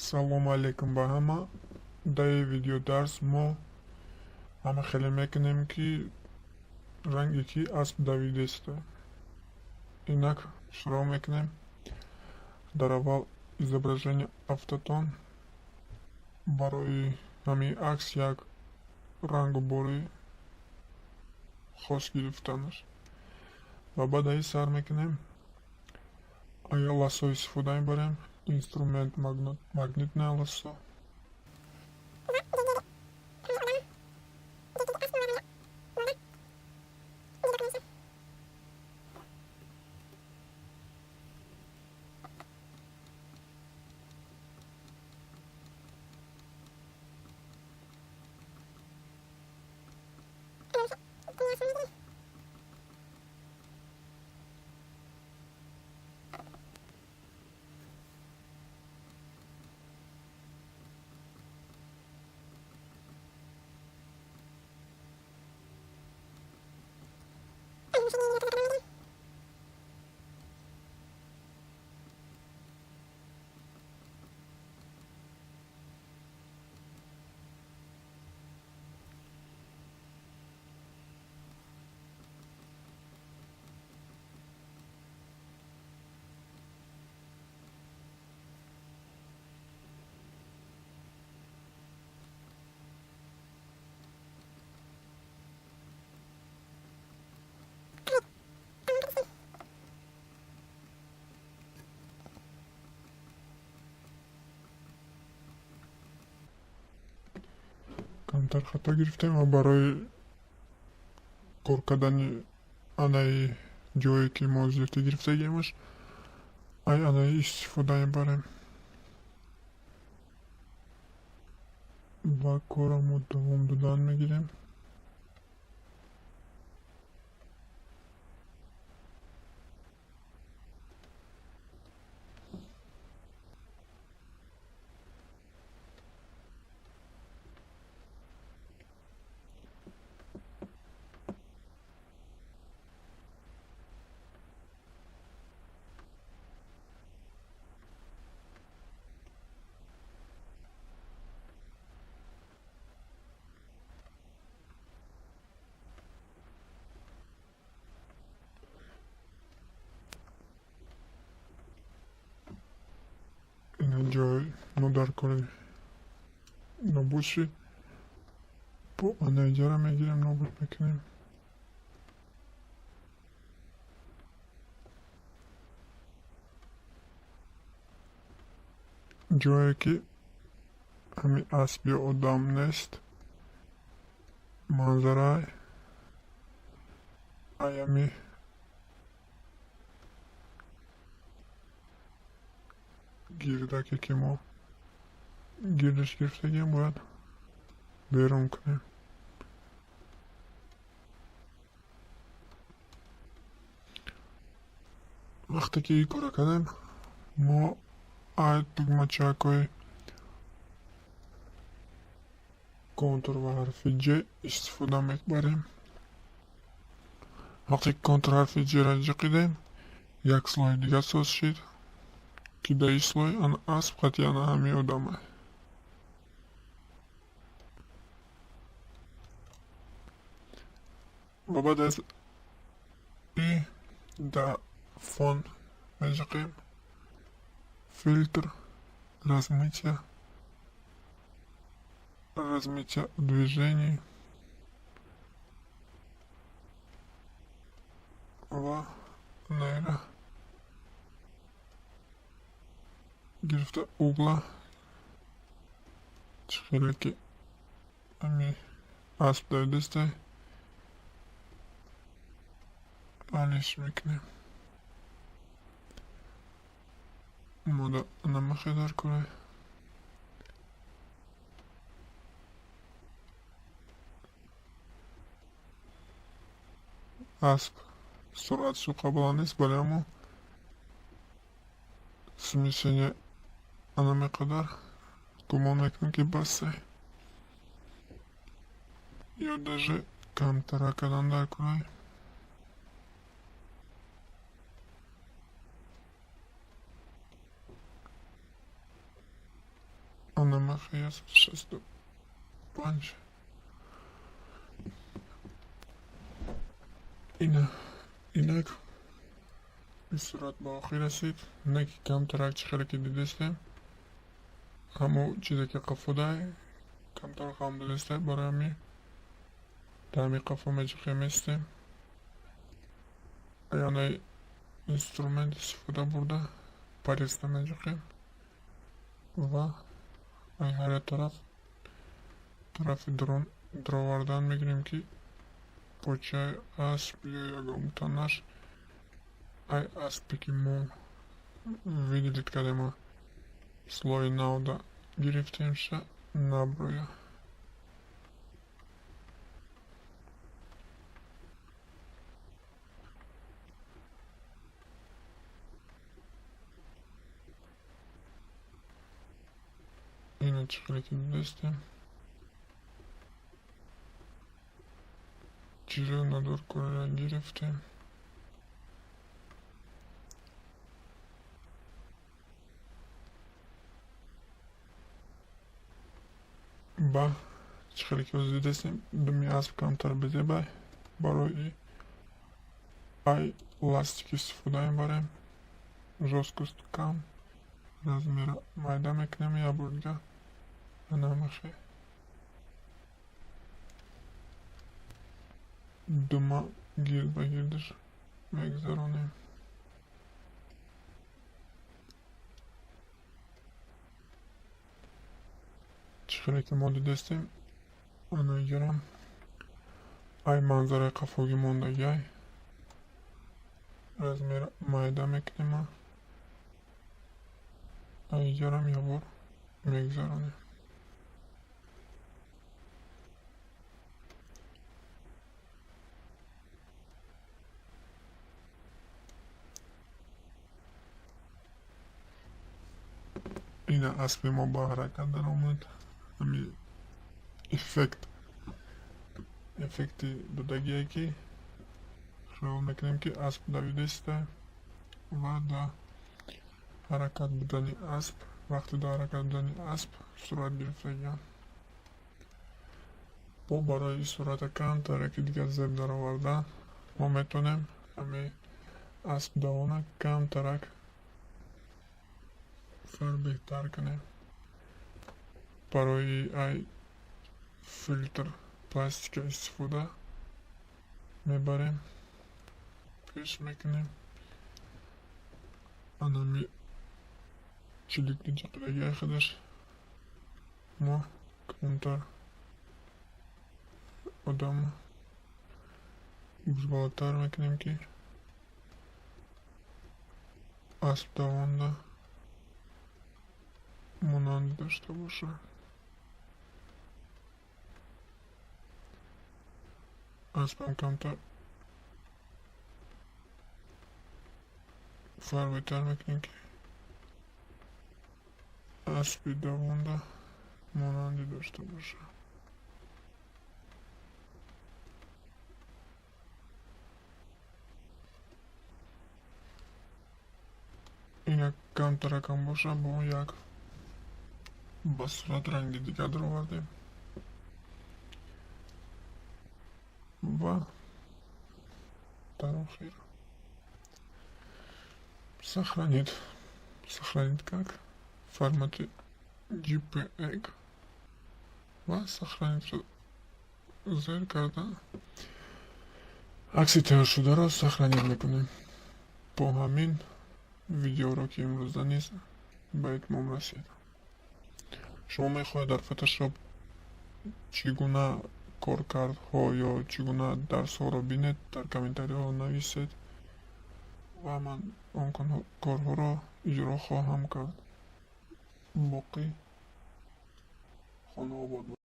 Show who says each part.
Speaker 1: Салому алейкум ба ҳама. Дар ин видеодарс мо ҳама хеле мекунем, ки ранге ки асп давидеста. Инак шурӯъ мекунем. Дар аввал изображение автотон. Барои ҳамин акс як рангу бори хос гирифтанаш. Ва баъд аи сар мекунем. Ая лассо истифода мебарем. Инструмент магнитное лассо. Камтар хато гирифтем ва барои кор кардани анаи ҷое ки мо зиёдтӣ гирифтагиемаш, ай анаи истифода мебарем. Ва корро давом додан мегирем. Ҷой нодаркори нобуд шид. Бо анаиҷаро мегирем, нобуд мекунем. Ҷое ки ҳамин асп ё одам нест, манзара аями гирдаке ки мо гирдаш гирифтагием, бояд берун кунем. Вақте ки ин корро кардем, мо ай тугмачакҳои контур ва ҳарфи Ҷ истифода мебарем. Вақте ки контур ҳарфи Ҷ-ро ҷиқидем, як слои дигар соз шид, ки дар ин слой ана асп қати ана ҳамин одама. Ва баъд аз и дар фон меҷиқем. Фильтр, размытие, размытие движений ва наира гирифта угла чӣ хеле ки ҳами асп давидастай алиш мекунем. Мода намахе дар кора. Асп суръатшу қабла нест, бале аммо смешение ана меқадар гумон мекунам, ки басе. Ё даже камтара кардан дар кора. Ҳамихе 165. Ина инак ин сурат ба охир расид. Не ки камтарак, чӣ хеле ки дидестем, ҳамо чизе ки қафодай камтар ғам додестай. Барои ҳамин дар ҳамин қафо меҷиқем, местем, яъне инструмент истифода бурда палец а меҷиқем ва ай ҳар як тараф тарафи дарун даровардан мегирем, ки почаи асп ё ягон танаш ай аспе ки мо выделить кардем, слой и навда гирифтемша, наброя. Ина чӣ хеле ки дидестем, чизои надоркориро гирифтем. Ба чӣ хеле ки ҳозир дидестем, думи асп камтар безебай. Барои ай ластик истифода мебарем, жёсткость кам, размер а майда мекунем як бор дига. Анамахе дума гирд ба гирдаш мегзаронем. Чӣ хеле ки мо дидестем, ана гирам ай манзараи қафогӣ мондагиай, размер а майда мекунем, ай ярам як бор мегзаронем. Ина аспи мо ба ҳаракат даромад. Ҳами эффекти додагие, ки хиёл мекунем, ки асп давидаиста ва дар ҳаракат будани асп, вақти дар ҳаракат будани асп сурат гирифтагиам. Бо барои сурата камтараки дигар зеб даровардан мо метавонем ҳами асп давона камтарак фарбеҳтар кунем. Барои ай фильтр пластика истифода мебарем, пеш мекунем, анами чиликни ҷақидагиай худаш мо камтар одам гӯшбалатар мекунем, ки асп давонда монанд дошта бошад. Аспам камтар фарбетар мекунем, ки аспи давонда монандӣ дошта бошад. Ина камтаракам боша, бо як ба сурат ранги дигар даровардем. Ва дар охир сохранить. Сохранить как? В формате JPEG ва сохранить зер карда, акси тайёршударо сохранить мекунем. Бо ҳамин видеоуроки имрӯза низ ба итмом расид. Шумо мехоҳед дар Фотошоп чӣ гуна коркардҳо ё чӣ гуна дарсҳоро бинед, дар комментариҳо нависед ва ман он корҳоро иҷро хоҳам кард. Боқӣ хонаобод бошед.